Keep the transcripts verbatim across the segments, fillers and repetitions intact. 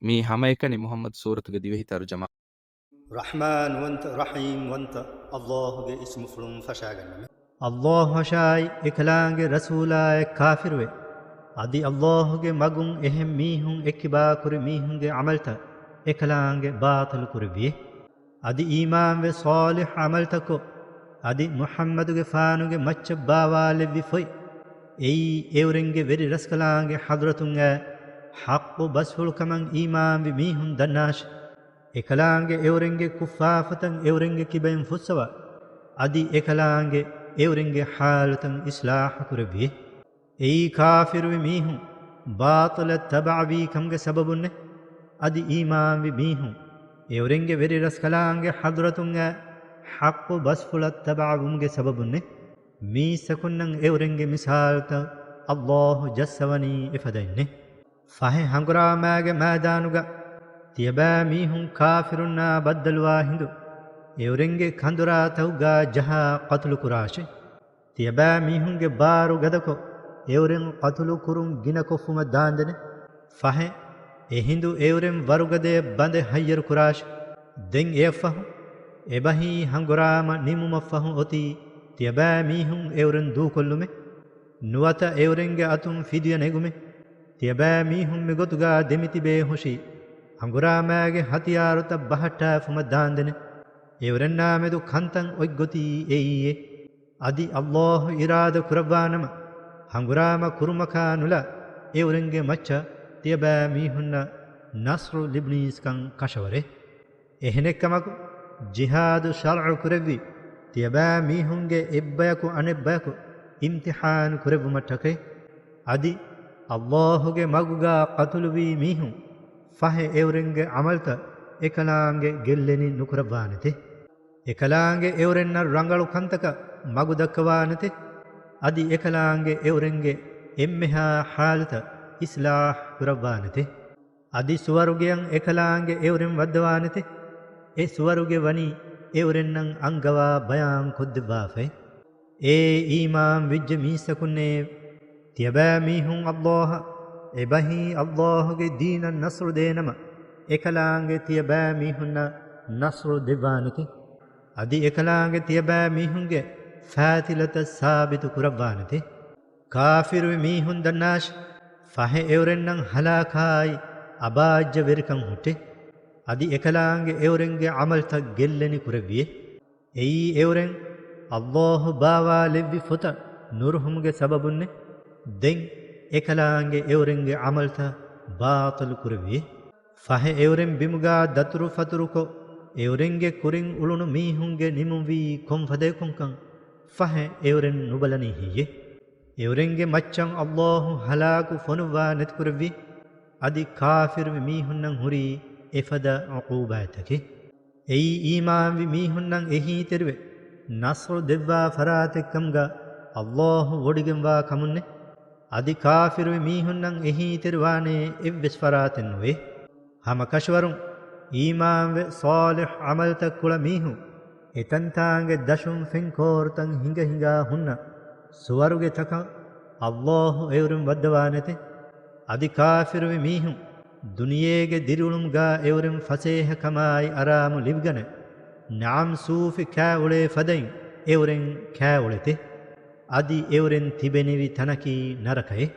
މީ ހަމައެކަނި މުޙައްމަދު ސޫރަތުގެ ދިވެހި ތަރުޖަމާ. ރަޙްމާންވަންތަ ރަޙީމްވަންތަ އައްލާހުގެ އިސްމުފުޅުން ފަށާގަންނަމެ. އައްލާހު ފަށާއި އެކަލާނގެ ރަސޫލާއެއް ކާފިރުވެ، އަދި އައްލާހުގެ މަގުން އެހެން މީހުން އެއްކިބާކުރި މީހުންގެ ޢަމަލްތައް އެކަލާނގެ ބާޠިލު ކުރެއްވިއެ. އަދި އީމާންވެ ޞާލިޙް ޢަމަލްތައްކޮށް، އަދި މުޙައްމަދުގެފާނުގެ މައްޗަށް ބާވާލެއްވި ފޮތް އެއީ އެއުރެންގެ ވެރި ރަސްކަލާނގެ ޙަޟްރަތުން އައި ޙައްޤު ބަސްފުޅުކަމަށް އީމާންވި މީހުން ދަންނާށި. އެކަލާނގެ އެއުރެންގެ ކުށްފާފަތައް އެއުރެންގެ ކިބައިން ފުއްސަވާ، އަދި އެކަލާނގެ އެއުރެންގެ ޙާލުތައް އިޞްލާޙު ކުރެއްވިއެ. އެއީ ކާފިރުވި މީހުން ބާޠިލަށް ތަބަޢަވީ ކަމުގެ ސަބަބުންނެ. އަދި އީމާންވި މީހުން އެއުރެންގެ ވެރި ރަސްކަލާނގެ ޙަޟްރަތުން އައި ޙައްޤު ބަސްފުޅަށް ތަބަޢަވުމުގެ ސަބަބުންނެ. މީސްތަކުންނަށް އެއުރެންގެ މިސާލުތައް އައްލާހު ޖައްސަވަނީ އެފަދައިންނެ. ފަހެ ހަނގުރާމާގެ މައިދާނުގަ ތިޔަބައިމީހުން ކާފިރުންނާ ބައްދަލުވާ ހިނދު، އެއުރެންގެ ކަނދުރާތަކުގަ ޖަހާ ޤަތުލު ކުރާށި. ތިޔަބައިމީހުންގެ ބާރު ގަދަކޮށް، އެއުރެން ޤަތުލު ކުރުން ގިނަކޮށްފުމަށް ދާންދެނެ. ފަހެ، އެހިނދު އެއުރެން ވަރުގަދަޔަށް ބަނދެ ހައްޔަރު ކުރާށި. ދެން އެއަށްފަހު، އެބަހީ ހަނގުރާމަ ނިމުމަށްފަހު އޮތީ، ތިޔަބައިމީހުން އެއުރެން ދޫކޮށްލުމެ. ނުވަތަ އެއުރެންގެ އަތުން ފިދިޔަ ނެގުމެ. ތިޔަބައިމީހުން މިގޮތުގަ ދެމިތިބޭ ހުށީ، ހަނގުރާމާގެ ހަތިޔާރުތައް ބަހައްޓާފުމަށް ދާންދެނެ. އެއުރެންނާމެދު ކަންތައް އޮތްގޮތީ އެއީއޭ. އަދި އައްލާހު އިރާދަ ކުރައްވާނަމަ، ހަނގުރާމަ ކުރުމަކާ ނުލާ، އެއުރެންގެ މައްޗަށް ތިޔަބައިމީހުންނަށް ނަޞްރު ލިބުނީސްކަން ކަށަވަރޭ. އެހެނެއްކަމަކު، ޖިހާދު ޝަރްޢު ކުރެއްވީ، ތިޔަބައިމީހުންގެ އެއްބަޔަކު އަނެއްބަޔަކު އިމްތިޙާން ކުރެއްވުމަށްޓަކައި. އަދި އައްލާހުގެ މަގުގަ ޤަތުލުވީ މީހުން، ފަހެ އެއުރެންގެ ޢަމަލްތައް އެކަލާނގެ ގެއްލެނި ނުކުރައްވާނެތެ. އެކަލާނގެ އެއުރެންނަށް ރަނގަޅު ކަންތަކަށް މަގު ދައްކަވާނެތެ. އަދި އެކަލާނގެ އެއުރެންގެ އެންމެހާ ޙާލުތައް އިޞްލާޙް ކުރައްވާނެތެ. އަދި ސުވަރުގެއަށް އެކަލާނގެ އެއުރެން ވައްދަވާނެތެ. އެ ސުވަރުގެ ވަނީ އެއުރެންނަށް އަންގަވާ ބަޔާން ކޮށްދެއްވާފައި. އޭ އީމާން ވެއްޖެ މީސްތަކުންނޭ! ތިޔަބައިމީހުން އައްލާހަށް، އެބަހީ އައްލާހުގެ ދީނަށް ނަޞްރު ދޭނަމަ، އެކަލާނގެ ތިޔަބައިމީހުންނަށް ނަޞްރު ދެއްވާނެތެ. އަދި އެކަލާނގެ ތިޔަބައިމީހުންގެ ފާތިލަތައް ސާބިތު ކުރައްވާނެތެ. ކާފިރުވި މީހުން ދަންނާށި، ފަހެ އެއުރެންނަށް ހަލާކާއި އަބާއްޖަ ވެރިކަން ހުއްޓޭ. އަދި އެކަލާނގެ އެއުރެންގެ ޢަމަލްތައް ގެއްލެނި ކުރެއްވިއޭ. އެއީ އެއުރެން އައްލާހު ބާވާލެއްވި ފޮތަށް ނުރުހުމުގެ ސަބަބުންނެ. ދެން އެކަލާނގެ އެއުރެންގެ ޢަމަލްތައް ބާޠިލު ކުރެއްވިއޭ. ފަހެ އެއުރެން ބިމުގާ ދަތުރުފަތުރުކޮށް، އެއުރެންގެ ކުރިން އުޅުނު މީހުންގެ ނިމުންވީ ކޮންފަދައިކުންކަން ފަހެ އެއުރެން ނުބަލަނީ ހެއްޔޭ؟ އެއުރެންގެ މައްޗަށް އައްލާހު ހަލާކު ފޮނުއްވާ ނެތިކުރެއްވި، އަދި ކާފިރުވި މީހުންނަށް ހުރީ އެފަދަ ޢުޤޫބާތަކެއް. އެއީ އީމާންވި މީހުންނަށް އެހީތެރިވެ، ނަޞްރު ދެއްވާ ފަރާތެއްކަމުގަ އައްލާހު ވޮޑިގެންވާ ކަމުންނެ. އަދި ކާފިރުވި މީހުންނަށް އެހީތެރިވާނޭ އެއްވެސް ފަރާތެއް ނުވޭ. ހަމަކަށަވަރުން އީމާންވެ ޞާލިޙް ޢަމަލްތައް ކުޅަ މީހުން އެތަންތާނގެ ދަށުން ފެންކޯރުތައް ހިނގަ ހިނގާ ހުންނަ ސުވަރުގެ ތަކަށް އައްލާހު އެއުރެން ވައްދަވާނެތެ. އަދި ކާފިރުވި މީހުން ދުނިޔޭގެ ދިރިއުޅުމުގާ އެއުރެން ފަސޭހަކަމާއި އަރާމު ލިބިގަނެ، ނަޢަމް ސޫފި ކާއުޅޭ ފަދައިން އެއުރެން ކާއުޅެތެ. އަދި އެއުރެން ތިބެނިވި ތަނަކީ ނަރަކައެއް.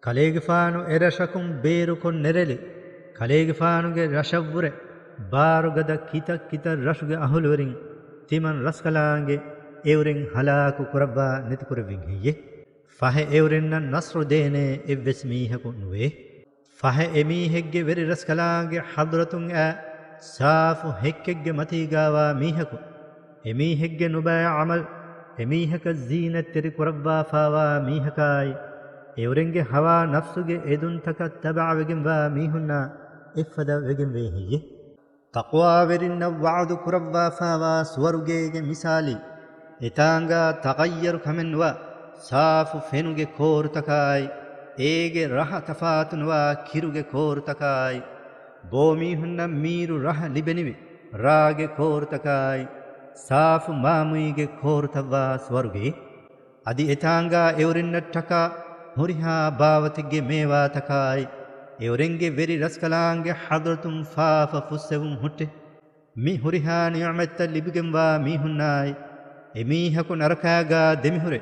ކަލޭގެފާނު އެރަށަކުން ބޭރުކޮށް ނެރެލި، ކަލޭގެފާނުގެ ރަށަށްވުރެ ބާރުގަދަ ކިތައް ކިތައް ރަށުގެ އަހުލުވެރިން ތިމަން ރަސްކަލާނގެ އެއުރެން ހަލާކު ކުރައްވާ ނެތިކުރެއްވިން ހެއްޔެ؟ ފަހެ އެއުރެންނަށް ނަޞްރު ދޭނޭ އެއްވެސް މީހަކު ނުވޭ. ފަހެ އެމީހެއްގެ ވެރި ރަސްކަލާނގެ ޙަޟްރަތުން އައި ސާފު ހެއްކެއްގެ މަތީގާވާ މީހަކު، އެމީހެއްގެ ނުބައި ޢަމަލް، އެމީހަކަށް ޒީނަތްތެރި ކުރައްވާފާވާ މީހަކާއި، އެއުރެންގެ ހަވާ ނަފްސުގެ އެދުންތަކަށް ތަބަޢަވެގެންވާ މީހުންނާ އެއްފަދަ ވެގެންވޭ ހެއްޔެ؟ ތަޤްވާވެރިންނަށް ވަޢުދު ކުރައްވާފާވާ ސުވަރުގޭގެ މިސާލީ، އެތާނގާ ތަޣައްޔަރު ކަމެއްނުވާ، ސާފު ފެނުގެ ކޯރުތަކާއި، އޭގެ ރަހަ ތަފާތުނުވާ ކިރުގެ ކޯރުތަކާއި، ބޯމީހުންނަށް މީރު ރަހަ ލިބެނިވި ރާގެ ކޯރުތަކާއި، ސާފު މާމުއީގެ ކޯރުތައްވާ ސުވަރުގެ. އަދި އެތާނގާ އެއުރެންނަށްޓަކާ ހުރިހާ ބާވަތެއްގެ މޭވާތަކާއި، އެއުރެންގެ ވެރި ރަސްކަލާނގެ ޙަޟްރަތުން ފާފަ ފުއްސެވުން ހުއްޓެ. މި ހުރިހާ ނިޢުމަތްތައް ލިބިގެންވާ މީހުންނާއި، އެމީހަކު ނަރަކާގާ ދެމިހުރެ،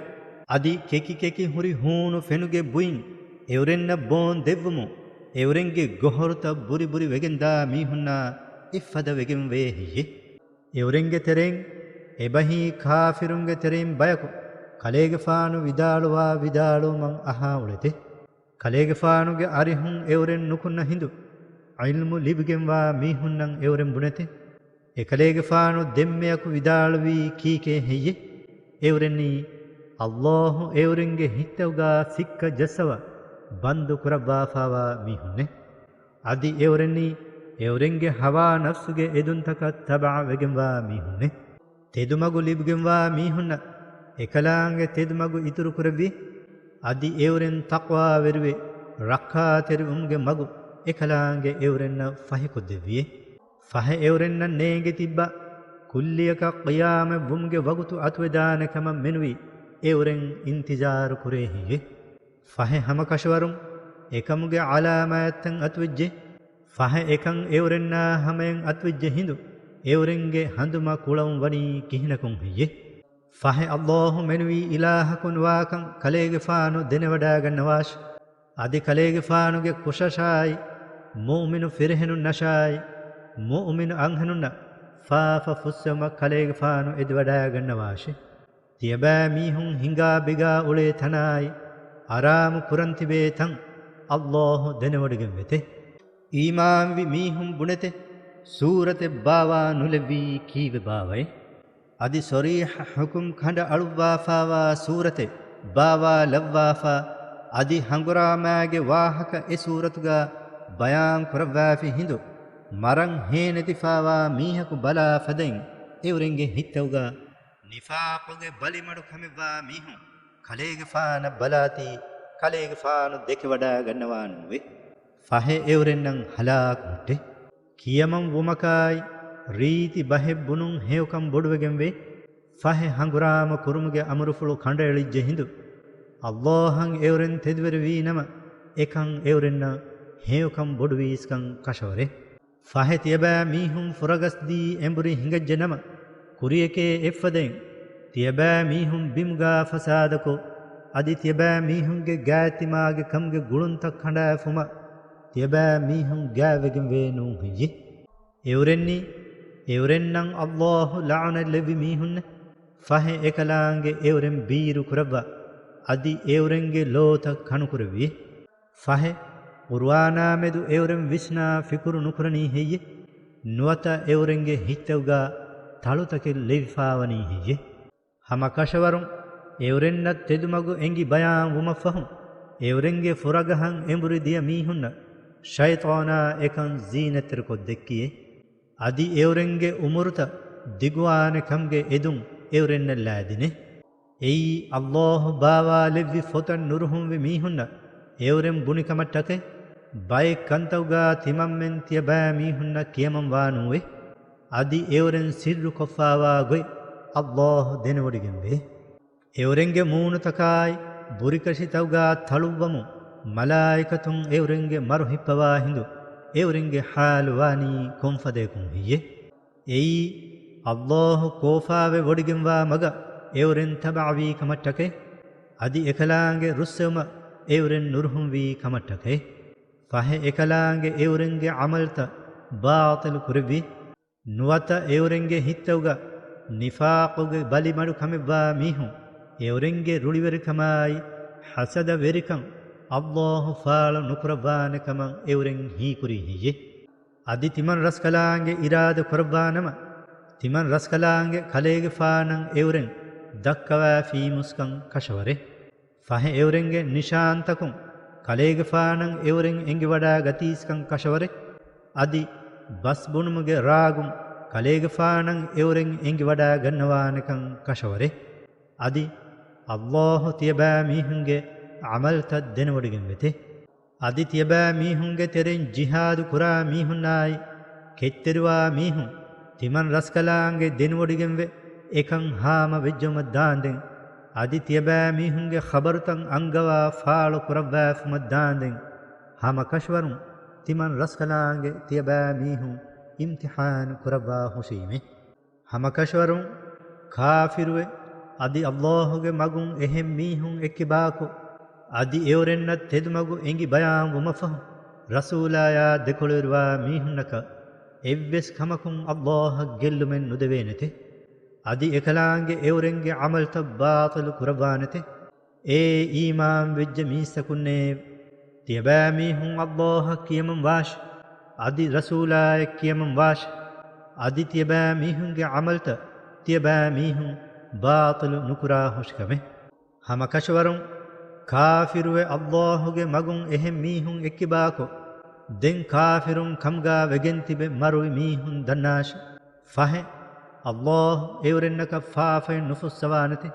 އަދި ކެކި ކެކި ހުރި ހޫނު ފެނުގެ ބުއިން އެއުރެންނަށް ބޯން ދެއްވުމުން، އެއުރެންގެ ގޮހޮރުތައް ބުރި ބުރި ވެގެންދާ މީހުންނާ އެއްފަދަ ވެގެން ވޭ ހެއްޔެ؟ އެއުރެންގެ ތެރެއިން އެބަހީ ކާފިރުންގެ ތެރެއިން ބަޔަކު ކަލޭގެފާނު ވިދާޅުވާ ވިދާޅުވުމަށް އަހާ އުޅެތެ. ކަލޭގެފާނުގެ އަރިހުން އެއުރެން ނުކުންނަ ހިނދު، ޢިލްމު ލިބިގެންވާ މީހުންނަށް އެއުރެން ބުނެތެ. އެކަލޭގެފާނު ދެންމެޔަކު ވިދާޅުވީ ކީކޭ ހެއްޔެ؟ އެއުރެންނީ، އައްލާހު އެއުރެންގެ ހިތްތަކުގާ ސިއްކަ ޖައްސަވާ ބަންދު ކުރައްވާފާވާ މީހުންނޭ. އަދި އެއުރެންނީ، އެއުރެންގެ ހަވާ ނަފްސުގެ އެދުންތަކަށް ތަބަޢަ ވެގެންވާ މީހުންނޭ. ތެދުމަގު ލިބިގެންވާ މީހުންނަށް އެކަލާނގެ ތެދުމަގު އިތުރުކުރެއްވި، އަދި އެއުރެން ތަޤްވާވެރިވެ، ރައްކާތެރިވުމުގެ މަގު އެކަލާނގެ އެއުރެންނަށް ފަހިކޮށްދެއްވިއޭ. ފަހެ އެއުރެންނަށް ނޭނގެ ތިއްބާ ކުއްލިއަކަށް ޤިޔާމަތްވުމުގެ ވަގުތު އަތުވެދާނެ ކަމަށް މެނުވީ އެއުރެން އިންތިޒާރު ކުރޭ ހެއްޔެ؟ ފަހެ ހަމަކަށަވަރުން އެކަމުގެ ޢަލާމާތްތައް އަތުވެއްޖެ. ފަހެ އެކަން އެއުރެންނާ ހަމަޔަށް އަތުވެއްޖެ ހިނދު، އެއުރެންގެ ހަނދުމަ ކުޅައުން ވަނީ ކިހިނަކުން ހެއްޔެ؟ ފަހެ އައްލާހު މެނުވީ އިލާހަކު ނުވާކަން ކަލޭގެފާނު ދެނެވަޑާގަންނަވާށި. އަދި ކަލޭގެފާނުގެ ކުށަށާއި، މުއުމިނު ފިރިހެނުންނަށާއި، މުއުމިނު އަންހެނުންނަށް ފާފަ ފުއްސެވުމަށް ކަލޭގެފާނު އެދިވަޑާގަންނަވާށި. ތިޔަބައިމީހުން ހިނގާ ބިގާ އުޅޭ ތަނާއި، އަރާމު ކުރަން ތިބޭ ތަން އައްލާހު ދެނެވޮޑިގެންވެތެ. އީމާންވި މީހުން ބުނެތެ، ސޫރަތެއް ބާވާ ނުލެއްވީ ކީއްވެ ބާވައޭ؟ އަދި ޞަރީޙަ ޙުކުމް ކަނޑައަޅުއްވާފާވާ ސޫރަތެއް ބާވާ ލައްވާފާ، އަދި ހަނގުރާމާގެ ވާހަކަ އެ ސޫރަތުގާ ބަޔާން ކުރައްވާފި ހިނދު، މަރަން ހޭނެތިފާވާ މީހަކު ބަލާ ފަދައިން އެއުރެންގެ ހިތްތަކުގާ ނިފާޤުގެ ބަލިމަޑު ކަމެއްވާ މީހުން ކަލޭގެފާނަށް ބަލާތީ، ކަލޭގެފާނު ދެކެވަޑާގަންނަވާނުވެ. ފަހެ އެއުރެންނަށް ހަލާކު ހުއްޓެ. ކިޔަމަން ވުމަކާއި، ރީތި ބަހެއް ބުނުން ހެޔޮކަން ބޮޑުވެގެންވެ، ފަހެ ހަނގުރާމަ ކުރުމުގެ އަމުރުފުޅު ކަނޑައެޅިއްޖެ ހިނދު، އައްލާހަށް އެއުރެން ތެދުވެރިވީ ނަމަ، އެކަން އެއުރެންނަށް ހެޔޮކަން ބޮޑުވީސްކަން ކަށަވަރެ. ފަހެ ތިޔަބައިމީހުން ފުރަގަސްދީ އެނބުރި ހިނގައްޖެ ނަމަ، ކުރިޔަކޭ އެއްފަދައިން ތިޔަބައިމީހުން ބިމުގާ ފަސާދަކޮށް، އަދި ތިޔަބައިމީހުންގެ ގާތްތިމާގެ ކަމުގެ ގުޅުންތައް ކަނޑާފުމަށް ތިޔަބައިމީހުން ގާތްވެގެންވޭ ނޫން ހެއްޔެ؟ އެއުރެންނީ، އެއުރެންނަށް އައްލާހު ލަޢުނަތް ލެއްވި މީހުންނެއް. ފަހެ އެކަލާނގެ އެއުރެން ބީރު ކުރައްވާ، އަދި އެއުރެންގެ ލޯތައް ކަނުކުރެއްވި. ފަހެ، ޤުރުއާނާމެދު އެއުރެން ވިސްނާ ފިކުރު ނުކުރަނީ ހެއްޔެ؟ ނުވަތަ އެއުރެންގެ ހިތްތަކުގާ ތަޅުތަކެއް ލެވިފާވަނީ ހެއްޔެ؟ ހަމަ ކަށަވަރުން އެއުރެންނަށް ތެދުމަގު އެނގި ބަޔާން ވުމަށްފަހު، އެއުރެންގެ ފުރަގަހަށް އެނބުރި ދިޔަ މީހުންނަށް ޝައިޠާނާ އެކަން ޒީނަތްތެރިކޮށް ދެއްކިއޭ. އަދި އެއުރެންގެ އުމުރުތައް ދިގުވާނެ ކަމުގެ އެދުން އެއުރެންނަށް ލާދިނޭ. އެއީ އައްލާހު ބާވާލެއްވި ފޮތަށް ނުރުހުންވި މީހުންނަށް އެއުރެން ބުނި ކަމަށްޓަކައި، ބައެއް ކަންތައްގާ ތިމަންމެން ތިޔަބައިމީހުންނަށް ކިޔަމަންވާނޫވެ. އަދި އެއުރެން ސިއްރުކޮށްފާވާ ގޮތް އައްލާހު ދެނެވޮޑިގެންވޭ. އެއުރެންގެ މޫނުތަކާއި ބުރިކަށިތަކުގާ ތަޅުއްވަމުން މަލާއިކަތުން އެއުރެންގެ މަރު ހިއްޕަވާ ހިނދު، އެއުރެންގެ ޙާލު ވާނީ ކޮންފަދަޔަކުން ހެއްޔެ؟ އެއީ، އައްލާހު ކޯފާވެ ވޮޑިގެންވާ މަގަށް އެއުރެން ތަބަޢަވީ ކަމަށްޓަކައި، އަދި އެކަލާނގެ ރުއްސެވުމަށް އެއުރެން ނުރުހުންވީ ކަމަށްޓަކައި. ފަހެ އެކަލާނގެ އެއުރެންގެ ޢަމަލުތައް ބާޠިލު ކުރެއްވި. ނުވަތަ އެއުރެންގެ ހިތްތަކުގަ ނިފާޤުގެ ބަލިމަޑު ކަމެއްވާ މީހުން އެއުރެންގެ ރުޅިވެރިކަމާއި ޙަސަދަވެރިކަން އައްލާހު ފާޅު ނުކުރައްވާނެ ކަމަށް އެއުރެން ހީކުރީ ހެއްޔެ؟ އަދި ތިމަން ރަސްކަލާނގެ އިރާދަ ކުރައްވާނަމަ، ތިމަން ރަސްކަލާނގެ ކަލޭގެފާނަށް އެއުރެން ދައްކަވާފީމުސްކަން ކަށަވަރެއް. ފަހެ އެއުރެންގެ ނިޝާންތަކުން ކަލޭގެފާނަށް އެއުރެން އެނގިވަޑާ ގަތީސްކަން ކަށަވަރެއް. އަދި ބަސް ބުނުމުގެ ރާގުން ކަލޭގެފާނަށް އެއުރެން އެނގިވަޑާ ގަންނަވާނެކަން ކަށަވަރެއް. އަދި އައްލާހު ތިޔަބައިމީހުންގެ ޢަމަލްތައް ދެނެވޮޑިގެންވެތެ. އަދި ތިޔަބައިމީހުންގެ ތެރެއިން ޖިހާދު ކުރާ މީހުންނާއި، ކެތްތެރިވާ މީހުން ތިމަން ރަސްކަލާނގެ ދެނެވޮޑިގެންވެ، އެކަން ހާމަ ވެއްޖައުމަށް ދާންދެން، އަދި ތިޔަބައިމީހުންގެ ޚަބަރުތައް އަންގަވާ ފާޅު ކުރައްވާފުމަށް ދާންދެން، ހަމަކަށަވަރުން ތިމަން ރަސްކަލާނގެ ތިޔަބައިމީހުން އިމްތިޙާނު ކުރައްވާ ހުށީމޭ. ހަމަކަށަވަރުން ކާފިރުވެ، އަދި އައްލާހުގެ މަގުން އެހެން މީހުން އެއްކިބާކޮށް، އަދި އެއުރެންނަށް ތެދުމަގު އެނގި ބަޔާންވުމަށްފަހު، ރަސޫލާޔާ ދެކޮޅުވެރިވާ މީހުންނަކަށް އެއްވެސް ކަމަކުން އައްލާހަށް ގެއްލުމެއް ނުދެވޭނެތެ. އަދި އެކަލާނގެ އެއުރެންގެ ޢަމަލުތައް ބާޠިލު ކުރައްވާނެތެ. އޭ އީމާން ވެއްޖެ މީސްތަކުންނޭ! ތިޔަބައިމީހުން އައްލާހަށް ކިޔަމަން ވާށި، އަދި ރަސޫލާޔަށް ކިޔަމަން ވާށި، އަދި ތިޔަބައިމީހުންގެ ޢަމަލުތައް ތިޔަބައިމީހުން ބާޠިލު ނުކުރާ ހުށިކަމެއް. ހަމަކަށަވަރުން ކާފިރުވެ، އައްލާހުގެ މަގުން އެހެން މީހުން އެއްކިބާކޮށް، ދެން ކާފިރުން ކަމުގާ ވެގެން ތިބެ މަރުވި މީހުން ދަންނާށި. ފަހެ، އައްލާހު އެއުރެންނަކަށް ފާފައެއް ނުފުއްސަވާނެތެ.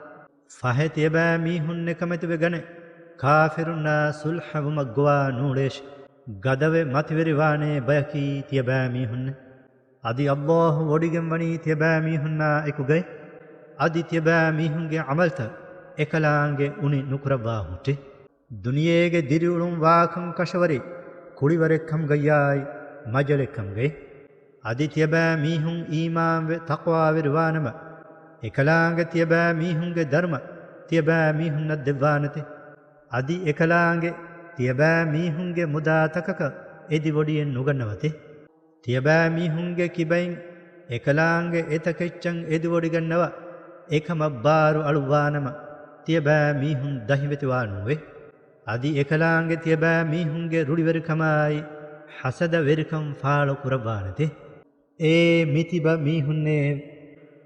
ފަހެ ތިޔަބައިމީހުން ނެކަމެތިވެ ގަނެ، ކާފިރުންނާ ޞުލްޙަވުމަށް ގޮވާ ނޫޅޭށި. ގަދަވެ މަތިވެރިވާނޭ ބަޔަކީ ތިޔަބައިމީހުންނޭ. އަދި އައްލާހު ވޮޑިގެންވަނީ ތިޔަބައިމީހުންނާ އެކުގައި. އަދި ތިޔަބައިމީހުންގެ ޢަމަލުތައް އެކަލާނގެ އުނި ނުކުރައްވާ ހުއްޓި. ދުނިޔޭގެ ދިރިއުޅުން ވާކަން ކަށަވަރީ ކުޅިވަރެއްކަމުގައްޔާއި މަޖަޅެއްކަމުގައި. އަދި ތިޔަބައިމީހުން އީމާންވެ ތަޤްވާވެރިވާނަމަ، އެކަލާނގެ ތިޔަބައިމީހުންގެ ދަރުމަ ތިޔަބައިމީހުންނަށް ދެއްވާނެތެ. އަދި އެކަލާނގެ ތިޔަބައިމީހުންގެ މުދާތަކަކަށް އެދިވޮޑިއެއް ނުގަންނަވަތެ. ތިޔަބައިމީހުންގެ ކިބައިން އެކަލާނގެ އެތަކެއްޗަށް އެދިވޮޑިގަންނަވާ، އެކަމަށް ބާރު އަޅުއްވާނަމަ، ތިޔަބައިމީހުން ދަހިވެތިވާނޫވޭ. އަދި އެކަލާނގެ ތިޔަބައިމީހުންގެ ރުޅިވެރިކަމާއި ހަސަދަވެރިކަން ފާޅު ކުރައްވާނެތެ. އޭ މިތިބަ މީހުންނޭ!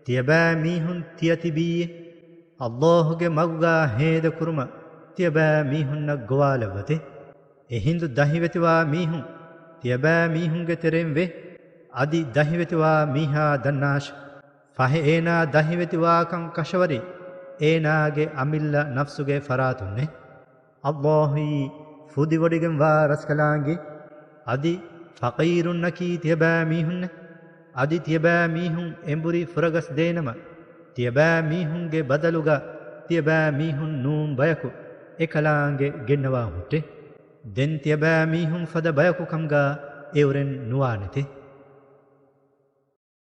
ތިޔަބައިމީހުން ތިޔަތިބީއޭ! އައްލާހުގެ މަގުގާ ހޭދަކުރުމަށް ތިޔަބައިމީހުންނަށް ގޮވާލައްވަތެ. އެހިނދު ދަހިވެތިވާ މީހުން ތިޔަބައިމީހުންގެ ތެރެއިން ވޭ. އަދި ދަހިވެތިވާ މީހާ ދަންނާށި! ފަހެ އޭނާ ދަހިވެތިވާކަން ކަށަވަރީ އޭނާގެ އަމިއްލަ ނަފްސުގެ ފަރާތުންނޭ. އައްލާހުއީ ފުދިވޮޑިގެންވާ ރަސްކަލާނގެ. އަދި ފަޤީރުންނަކީ ތިޔަބައިމީހުންނޭ. އަދި ތިޔަބައިމީހުން އެނބުރި ފުރަގަސް ދޭނަމަ، ތިޔަބައިމީހުންގެ ބަދަލުގަ ތިޔަބައިމީހުން ނޫން ބަޔަކު އެކަލާނގެ ގެންނަވާ ހުއްޓޭ. ދެން ތިޔަބައިމީހުން ފަދަ ބަޔަކު ކަމުގާ އެއުރެން ނުވާނެތެ.